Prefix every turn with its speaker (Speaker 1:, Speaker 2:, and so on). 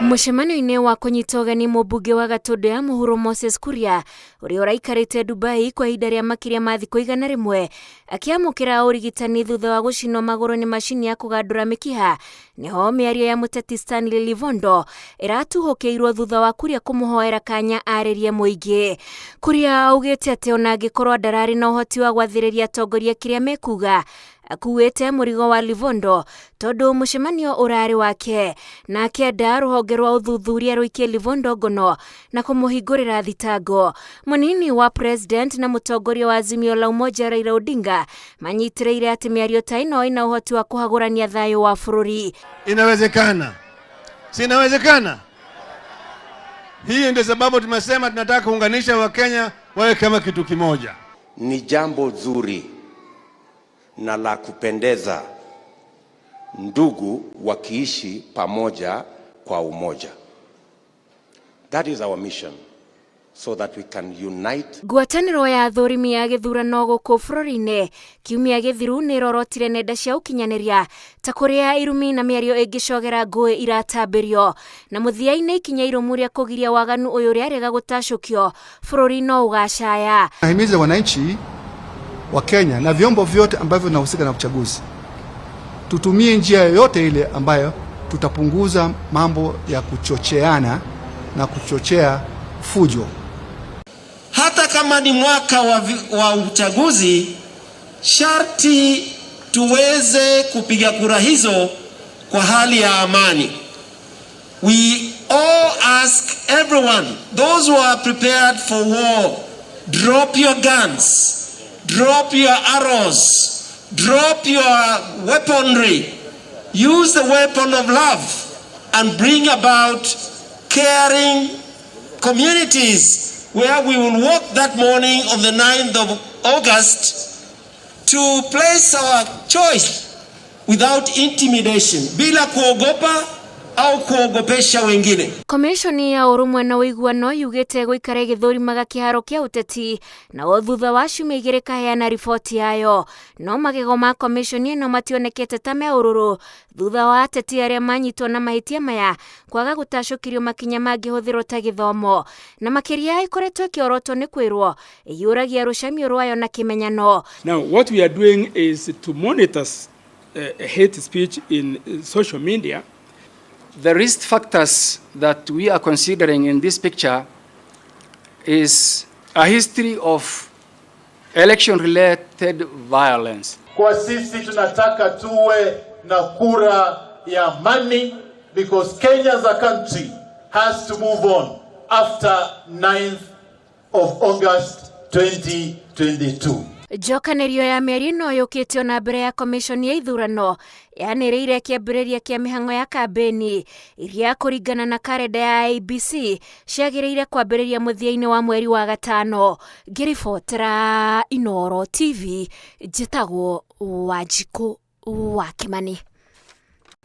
Speaker 1: Mũcemanio-inĩ wa kũnyita ũgeni mũmbunge wa Gatũndũ ya Mũhuro Moses Kuria ũrĩa ũraikarĩte Dubai kwa ihinda rĩa makĩria ma thikũ 100 akĩamũkĩra ũrigitani thutha wa gũcinwo magũrũ nĩ macini ya kũgandũra mĩkiha, nĩho mĩario ya mũteti Stanley Livondo ĩratuhũkĩirwo thutha wa Kuria kũmũhoera kanya arĩrie mũingĩ. Kuria augĩte atĩ ona angĩkorwo ndararĩ na ũhoti wa gwathĩrĩria atongoria kĩrĩa mekuga, akuĩte mũrigo wa Livondo tondũ mũcemanio ũrarĩ wake na akĩenda rũhonge rwa ũthuthuria rũikie Livondo ngono na kũmũhingũrĩra thitango. Mũnini wa president na mũtongoria wa Azimio la Umoja Raila Odinga manyitĩrĩire atĩ mĩario ta ĩno ĩna ũhoti wa kũhagũrania thayũ wa bũrũri.
Speaker 2: Inawezekana, si inawezekana? Hii ndio sababu tumesema tunataka kuunganisha Wakenya wawe kama kitu kimoja.
Speaker 3: Ni jambo zuri na la kupendeza ndugu wakiishi pamoja kwa umoja. That is our mission, so that we can unite.
Speaker 1: Ngwatanĩro ya athũrimi ya gĩthurano gũkũ bũrũri-inĩ kiumia gĩthiru nĩ ĩrorotire nenda cia ũkinyanĩria ta kũrĩa irumi na mĩario ĩngĩcogera ngũĩ iratambĩrio, na mũthia-inĩ ikinya irũmu rĩa kũgiria waganu ũyũ rĩarega gũtacũkio bũrũri no ũgacaya.
Speaker 4: Nahimiza wananchi wa Kenya na vyombo vyote ambavyo vinahusika na uchaguzi tutumie njia yoyote ile ambayo tutapunguza mambo ya kuchocheana na kuchochea fujo.
Speaker 5: Hata kama ni mwaka wa uchaguzi, sharti tuweze kupiga kura hizo kwa hali ya amani. We all ask everyone, those who are prepared for war, drop your guns, drop your arrows, drop your weaponry, use the weapon of love and bring about caring communities where we will walk that morning of the 9th of August to place our choice without intimidation, bila kuogopa au kuogopesha wengine.
Speaker 1: Komishoni ya ũrũmwe na ũiguano yugĩte gũikara ĩgĩthũrimaga kĩharo kĩa ũteti na o thutha wa ciumia 2 kaheana riboti yayo, no magego ma komishoni ĩno mationekete ta me ũrũrũ thutha wa ateti arĩa manyitwo na mahĩtia maya kwaga gũtacũkĩrio makinya mangĩhũthĩrwo ta gĩthomo, na makĩria ĩkoretwo ĩkĩorotwo nĩ kwĩrwo ĩiyũragia rũcamio rwayo na kĩmenyano.
Speaker 6: Now what we are doing is to monitor hate speech in social media.
Speaker 7: The risk factors that we are considering in this picture is a history of election-related violence.
Speaker 8: Kwa sisi tunataka tuwe na kura ya amani because Kenya as a country has to move on after 9th of August 2022.
Speaker 1: Njokanĩrio ya mĩario ĩno yũkĩte ona mbere ya komishoni ya ithurano yanĩrĩire kĩambĩrĩria kĩa mĩhang'o ya kambĩni iria kũringana na karenda ya IEBC ciagĩrĩire kwambĩrĩria mũthia-inĩ wa mweri wa gatano. Ngĩribotera Inooro TV, njĩtagwo Wanjikũ wa Kĩmani.